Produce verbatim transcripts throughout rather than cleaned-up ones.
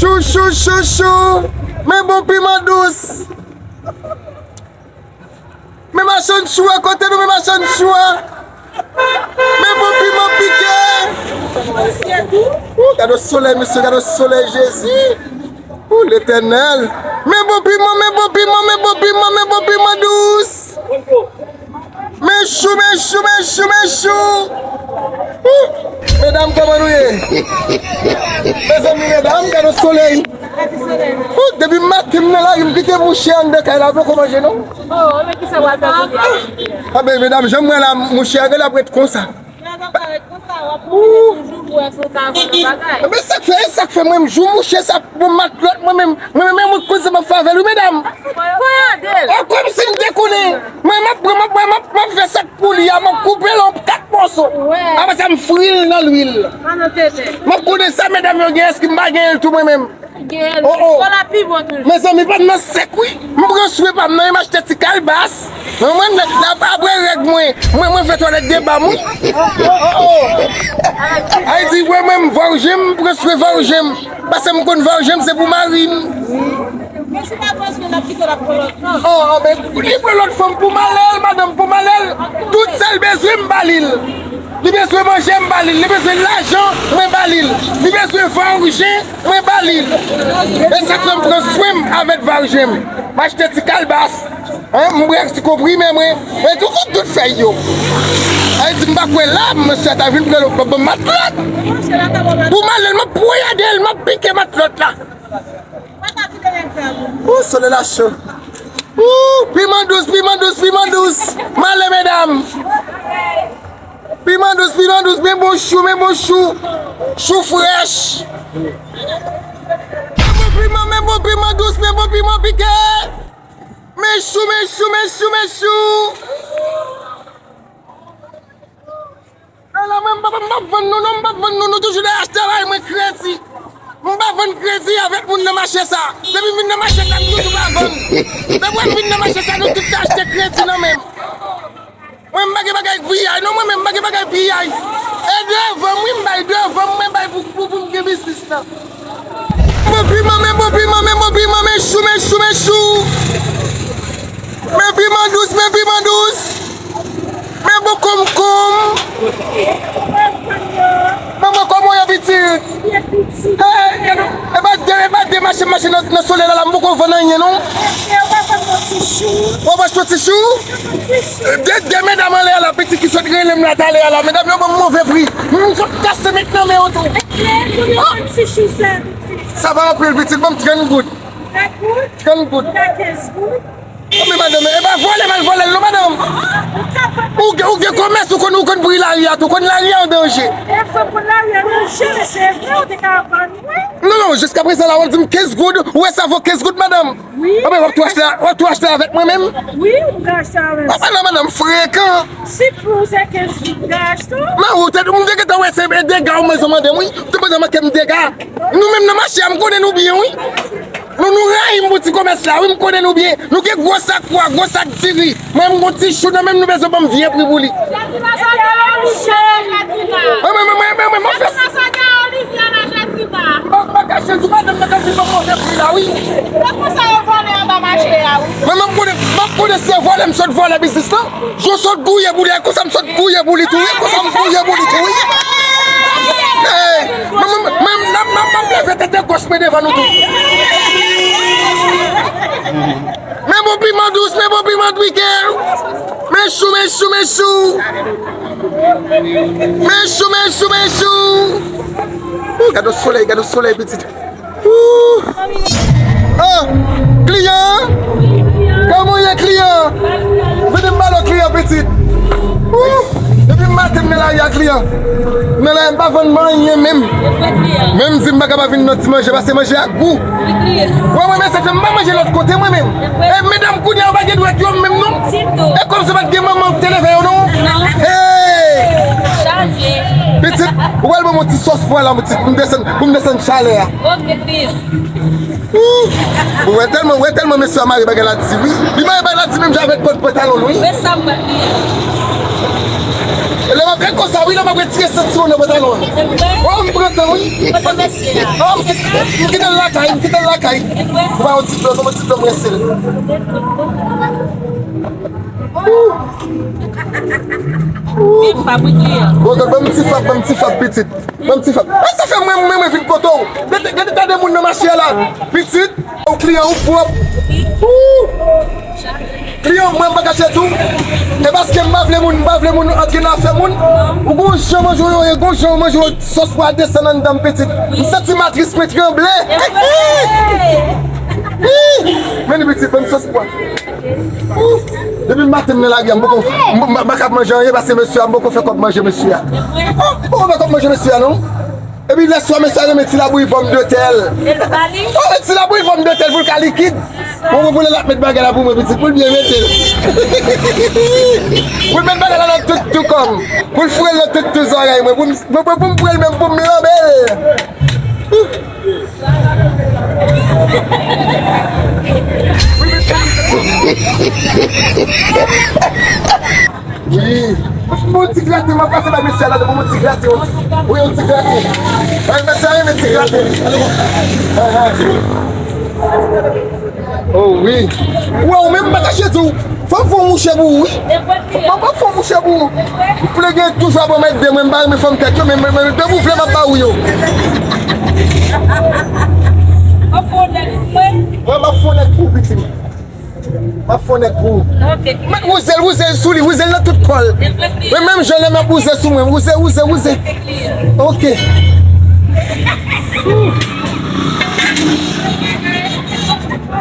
Chou, chou, chou, chou. Men bon piman dous. Men machann chou a, kote nou men machann chou a? Men bon piman pike. Ou, gade solèy, mesye, gade solèy, Jezi. Ou, Letènèl. Men bon piman, men bon piman, men bon piman, men bon piman dous. Men chou, men chou, men chou, men chou. Ou, medam, kòman nou ye? Mezanmi, medam, gade solèy. Ou, depi maten m nan lari, m kite mouche anndan kay la, poko manje non. Oh, men kisa w ap fè kounye a? Anben, medam, jan m wè la, mouche a genlè ap ret konsa. Nan zafè ret konsa, w ap monte toujou pou wè si w ka vann yon bagay. Anben, sa k fè, sa k fè mwen, m jou mouche sa, bon matlòt, mwen menm, mwen menm, mwen konn sa m ap fè avè l, wi, medam. Fò y ede l. Oh, kòmsi m te konnen. Mwen, m ap pran, m ap, m ap, m ap fè sa k pou li a, m ap koupe l an kat mòso. Wè. Apre sa, m fri l nan lwil. Pa nan tenten. M ap konnen sa medam yo gen, èske m pa genyen l tou mwen menm? Gen, oh, oh. Fò l ap pi bon toujou. Mezanmi, pa m nan sèk, wi. M pran swen pa m nan, e m achte ti kalbas. Mwen, mwen, nèg la, apre règ mwen, mwen, mwen fè twalèt de ba m, wi. Oh, oh, oh. Ay di, mwen, mwen, m vòrje m, m pran swen vòrje m. Paske m konn vòrje m, se pou mari m. Men si w pa pran swen, l ap kite w, l ap pran lòt. Oh, oh, men li pran lòt fanm pou m ale l, madanm, pou m ale l. Tout sa l bezwen, m ba li l. Li bezwen manje, m ba li l. Li bezwen lajan, mwen ba li l. Li bezwen vòrje, mwen ba li l. E sa k fè m pran swen m avèk vòrje m. M achte ti kalbas. Hein, m bwè ti konprime mwen. E tou, tout, tout fèy yo. Ay di m pa kwè la, mesye a ta vin pran l, ban m matlòt. Pou m ale l, m ap poyade l, m ap pike matlòt la. Ou, solèy la cho. Ou, piman dous, piman dous, piman dous. M ale, medam. Piman dous, piman dous, men bon chou, men bon chou. Chou frèch. Men bon piman, men bon piman dous, men bon piman pike. Men chou, men chou, men chou, men chou. Ala mwen, m p ap, m p ap vann nou, non, m p ap vann nou, nou toujou dwe achte la, mwen kredi. M pa vann kredi avèk moun nan mache sa. Depi m vin nan mache sa, m toujou pa vann. Depi w vin nan mache sa, nou tout te achte kredi nan men m. Mwen, m pa gen bagay piyay, non, mwen menm, m pa gen bagay piyay. E devan m, wi, m bay devan m, mwen bay pou, pou, pou m gen biznis lan. Men bon piman, men bon piman, men bon piman, men chou, men chou, men chou. Men piman dous, men piman dous. Men bon konkonm. Manman, kòman w ye, pitit? Hey, gade, e pa de, e pa de mache, mache nan, nan solèy la, la, m poko vann anyen, non. W ap achte yon ti chou? De, de medam anlè a la, pitit ki sot rele m la talè a la. Medam yo ban m move pri. M sot kase met nan men yo tou. Konbyen yon ti chou sa? Sa va anpil, pitit, ban m trant goud. Trant goud? Trant goud. Sa kenz goud. Anben, madanm, e pa vòlè m al vòlè l non, madanm. Ou gen, ou gen komès, ou konn, ou konn pri lari a tou, konn lari a an danje. E fò konn lari a an danje, men se vre, ou te ka vann mwen. Non, non, jiskaprezan la, w ap di m kenz goud, ou wè sa vo kenz goud, madanm? Wi. Anben, w ap tou achte, w ap tou achte avèk mwen menm? Wi, ou ka achte avèk mwen. Apa la, madanm frekan. Si pou se kenz goud, ou ka achte. Mari w te, m te gentan wè se dega w bezwen mande m, wi. Ou te bezwen manke m dega. Nou menm nan mache a, m konnen nou byen, wi. Nou, nou rayi m pou ti komès la, wi, m konnen nou byen. Nou gen gwo sak pwa, gwo sak diri. Mwen, m gon ti chou nan men m, nou bezwen ban m vye pri pou li. Mwen, mwen, mwen, mwen, mwen, mwen, mwen fè. M pa, m pa kache sou madanm nan k ap vin ban m move pri la, wi. Mwen, mwen, m konnen, m ap konnen se vòlè, m sot vòlè biznis lan. Yo sot gouye pou li, e konsa m sot gouye pou li tou, wi, konsa m gouye pou li tou, wi. Ey, mwen, mwen, mwen, mwen, mwen, mwen leve tete gòch mwen devan nou tou. Men bon piman dous, men bon piman pike. Men chou, men chou, men chou. Men chou, men chou, men chou. Ou, gade solèy, gade solèy, pitit. Ooh. Ah, kliyan an? Kòman w ye, kliyan? Vini m pale w, kliyan pitit. Ooh. Depi maten m nan lari a, kliyan. Nan lari a, m pa vann manyen menm. Menm di m pa ka pa vin nan ti manje, paske manje a gou. Wè, mwen, men se fè m pa manje lòt kote, mwen menm. E medam kounye a, yo pa gen dwèt yo menm, non. E kòmsi pa t gen manman ki te leve yo, non. Hey! Pitit, ou pral ban m yon ti sòs pwa la, pitit, pou m desann, pou m desann chalè a. Ooh! Ou wè tèlman, ou wè tèlman mesye a mare bagay la di, wi. Li mare bagay la di menm jan avèk kòd pantalon l, wi. E Lè m ap, e konsa wi, lè m ap retire sentiwon nan pantalon an. Oh, m pran tan wi. Kote mesye a? Oh, m kite, m kite l lakay, m kite l lakay. Ou ba yon ti dlo, yon ti dlo m rense l. Ouh. Ouh. Bon, bon, ban m ti fap, ban m ti fap, pitit. Ban m ti fap. E sa fè mwen, mwen, mwen vin kote w. Gade, gade, gade moun nan mache a la. Pitit, ou kliyan ou pwòp. Ouh. Kliyan, mwen pa kache tou. E paske m pa vle moun, m pa vle moun antre nan afè moun. Ou gon jan manje yo ye, gon jan manje yo, sòs pwa desann anndan m pitit. M santi matris mwen tranble. Men pitit, ban m sòs pwa. Depi maten m nan lari a, m poko, m, m, m pa kab manje anyen paske mesye a, m poko fè kòb manje mesye a. Oh, m poko fè kòb manje mesye a non. Epi lè swa mesye a renmen ti labouyi pòmdetèl. Oh, ti labouyi pòmdetèl pou l ka likid. Bon, bon, pou l ap met bagay la pou mwen pitit, pou l byen mete l. Pou l met bagay la nan tout, tout kò m. Pou l foure l nan tout, tout zòrèy mwen. Pou m, pou, pou, pou m pran l menm, pou m lanbe l. Wi. Bon, ti grate, m ap pase bay mesye a la, bon, ti grate, wi. Wi, yon ti grate. Ay, mesye a renmen ti grate. Oh, wi. Wè, ou menm pa kache tou. Fò m fè yon mouche pou ou, wi. Fò m fè yon mouche pou ou. Ou vle gen toujou ap anmède mwen, m pa renmen fanm tèt yo, men, men, men, depi ou vle, m ap ba ou yo. Mwen, m ap fè yon nèg pou ou, pitit. M ap fè yon nèg pou ou. Mèt wouze l, wouze l sou li, wouze l nan tout kò l. Men menm jan lè m ap wouze sou mwen, wouze, wouze, wouze. Ok.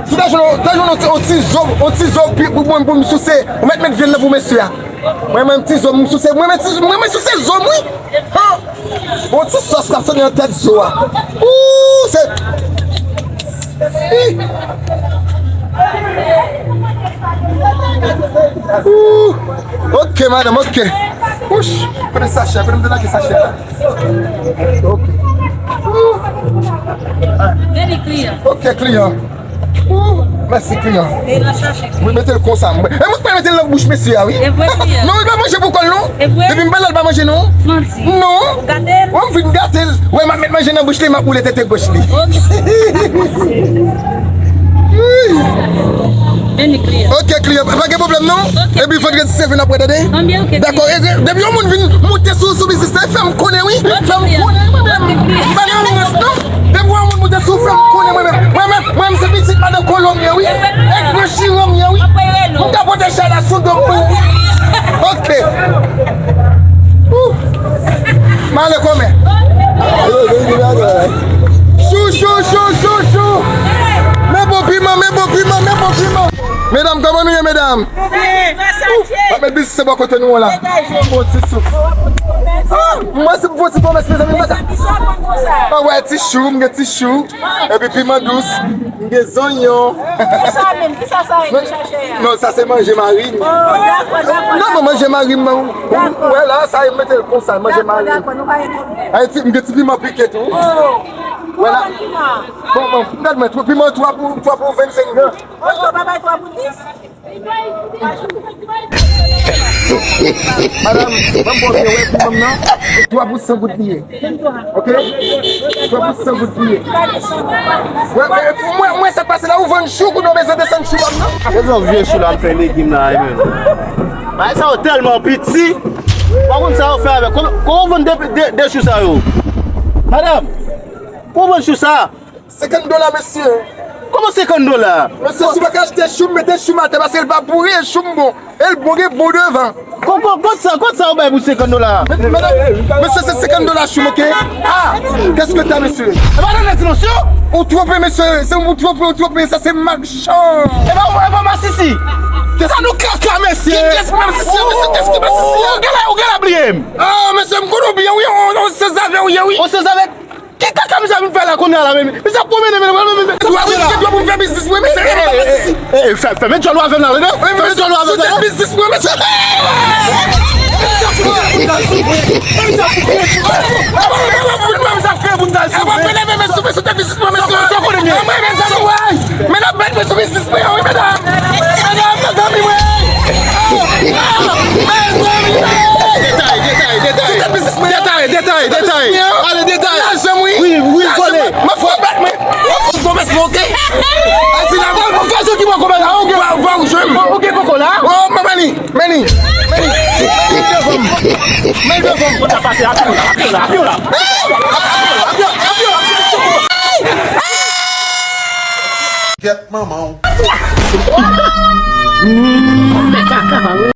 Si w ta jwenn, ta jwenn yon ti, yon ti zo, yon ti zo pi, pou mwen, pou m souse, ou mèt met vyann nan pou mesye a. Mwen menm ti zo m souse, mwen menm ti, mwen menm souse zo m wi. Han! Bon ti sòs k ap soti nan tèt zo a. Ooh, se. Ih. Ooh. Ok, madanm, ok. Wouch, kote sachè, kote m te lage sachè a? Ok. Ooh. Ok, kliyan. Ooh, mèsi kliyan. Wi, mete l konsa. E mwen k pral mete l nan bouch mesye a, wi. Non, li pa manje pou kò l, non. Depi m ba l la, l pa manje, non. Non. Wè, m vin gate l. Wè, m ap met manje nan bouch li, m ap boule tete goch li. Ok, kliyan. Pa gen pwoblèm, non. Epi vandredi seven apre, tande? Dakò, e, e, depi yon moun vin moute sou, sou biznis la, fè m konnen, wi. Fè m konnen, wi, mwen menm. M pa nan rans, non. Depi yon moun moute sou, fè m konnen, mwen menm. Mwen menm, mwen menm, se pitit madan Kolonbyen, wi. Èk nan chiwon m ye, wi. M ka pote chay la sou do m pou ou. Ok. Ouh. M ale kòmè. Chou, chou, chou, chou, chou. Men bon piman, men bon piman, men bon piman. Medam, kòman nou ye, medam? Ap met biznis se bò kote nou an la. Bon ti souf. Ah, mwen se bon ti pwomès, mezanmi, mwen sa. Ah, wè, ti chou, m gen ti chou. Epi piman dous, m gen zonyon. Kisa menm? Kisa sa ye, sachè a? Non, sa se manje mari m. Oh, dakò, dakò. Non, mwen manje mari m, non. Dakò. Wè la, sa e mete l konsa, manje mari m. Dakò, dakò, nou pa gen pwoblèm. Ay, ti, m gen ti piman pike tou. Oh. Wè la. Bon, bon, gad mwen, piman twa pou, twa pou vennsenk goud. Oh, yo pa bay twa pou dis? Madanm, ban m bon vye wè pou mwen nan. Twa pou san goud li ye. Ok? Twa pou san goud li ye. Wè, wè, mwen, mwen sa k pase la, ou vann chou, ou nou bezwen desann chou ba m nan. Rezon vye chou la, m fè legim la, e menm. Bagay sa yo tèlman piti. Pa konn sa yo fè avèk. Kòman, kòman ou vann de, de, de chou sa yo? Madanm, kòman ou vann chou sa? Senkant dola, mesye. Kòman senkant dola? Mesye, si w pa ka achte chou, mete chou m atè, paske l pa pouri, e chou m bon. E l bon, gen bon devan. Kon, kon, kòb sa, kòb sa ou bay pou senkant dola? Met-, medam, mesye, se senkant dola chou m, ok? Ah, qu'est-ce que t'as, mesye? E pa nan nèt non, syo? Ou twonpe, mesye, se ou twonpe, ou twonpe, sa se mak chan. E pa, e pa masisi. Sa nou kaka, mesye. Qu'est-ce que masisi, mesye, qu'est-ce que masisi? Ou, ou genlè, ou genlè bliye m. Ah, mesye, m konnen w byen, wi, on, on sezavè ou ye, wi. On sezavè? Ki kaka misye ap vin fè la kounye a la menm? Misye ap pwomennen menm, menm, menm, menm. Dwa, wi, gen dwa pou m fè biznis mwen, mesye, e pa masisi. E, e, fè, fèmen djòl ou avè m la, tande? Fèmen djòl ou avè m la. Sou tèt biznis mwen, mesye. Misye ap fouke pou n al sou mwen. Misye ap fouke. Misye ap fouke pou n al sou mwen. Sou tèt biznis mwen, mesye. Sa w konnen m ye? Men n ap mèt mwen sou biznis mwen, wi, medam. Medam, mezanmi, wi. Mezanmi, wi. Detay, detay. Men li! Men li! Men li devan m! Men li devan m! Kòd la pase, apiye w la, apiye w la, apiye w la! Kèt manman w.